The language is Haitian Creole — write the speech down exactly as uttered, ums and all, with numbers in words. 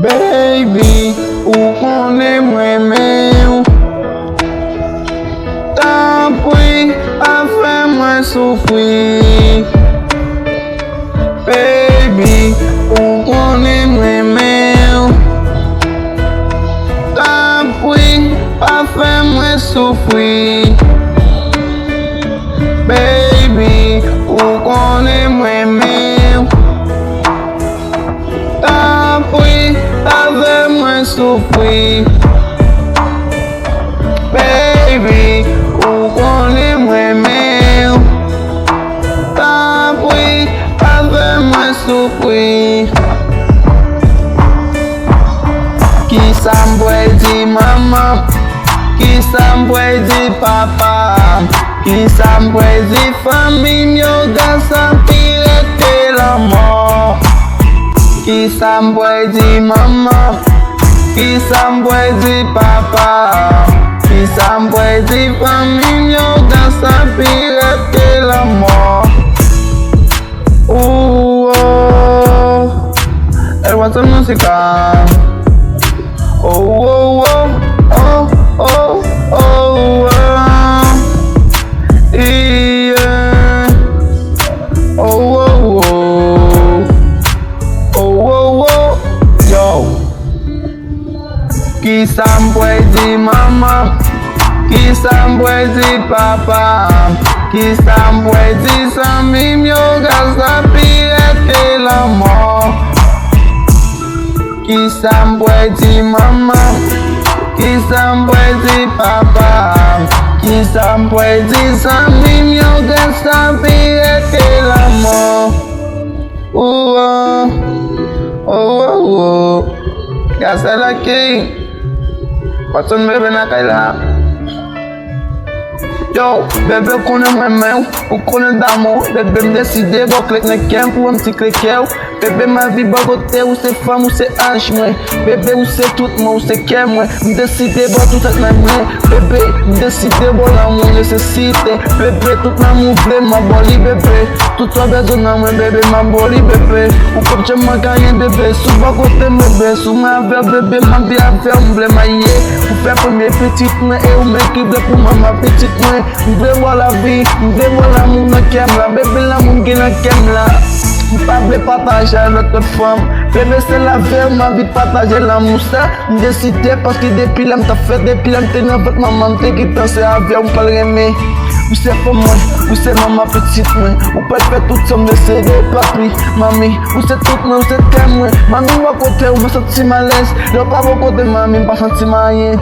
Baby, ou konnen m renmen w. Tanpri, pa fè mwen soufri. Baby, ou konnen m renmen w. Tanpri, pa fè mwen soufri. Baby, ou konnen m renmen w. Tanpri, pa fè mwen soufri. Baby, ou konnen m renmen w. Tanpri, pa fè mwen soufri. Kisa m pral di manman? Kisa m pral di papa? Kisa m pral di fanmi m yo? Gras a pi rèd ke lanmò. Kisa m pral di manman? Kisa m pral di papa? Kisa m pral di fanmi m yo? Gras a pi rèd ke lanmò. Ooh, oh. El Watson Musica. Oh, oh, oh, oh, oh, oh, oh. Yeah. Oh, oh, oh. Oh, oh, oh. Yo. Kisa m pral di manman? Kisa m pral di papa? Kisa m pral di zanmi m yo? Gras a pi rèd ke lanmò. Kisa m pral di manman? Kisa m pral di papa? Kisa m pral di zanmi m yo? Gras a pi rèd ke lanmò. Ooh, oh, oh, oh, oh. Gras a la king. Watson bebe nan kay la. Yo, bebe konnen mwen renmen w, ou konnen damou, bebe m deside ba w kle nan kè m pou wè m ti kle kè w. Bebe m anvi bò kote ou se fanm ou se anj mwen. Bebe ou se tout mwen, ou se kè mwen. M deside ba w tout sa k nan mwen. Bebe, m deside ba w lanmou nesesite. Bebe, tout lanmou vle m ap ba w li bebe. Tout sa w bezwen nan mwen bebe, m ap ba w li bebe. Ou p ap janm manke anyen bebe. Si w bò kote m bebe, si w mwen avè w bebe, m anvi avè w, m vle marye. Ou fè premye pitit mwen e ou menm ki vle pou manman pitit mwen. M vle wè lavi, m vle wè lanmou nan kè m la. Bebe, lanmou m gen nan kè m la. M pa vle pataje ak lòt, lòt fanm. Bebe, se avè w m anvi pataje lanmou sa. M deside paske depi lè m t ap fèt, depi lè m te nan vant manman m te gentan se avè w m pral renmen. Ou se fanm mwen, ou se manman pitit mwen. Ou pral fè tout sa m deside, papi, manmi. Ou se tout mwen, ou se kè mwen. Manmi, bò kote ou mwen santi m alèz. Lè w pa bò kote manmi, m pa santi m anyen.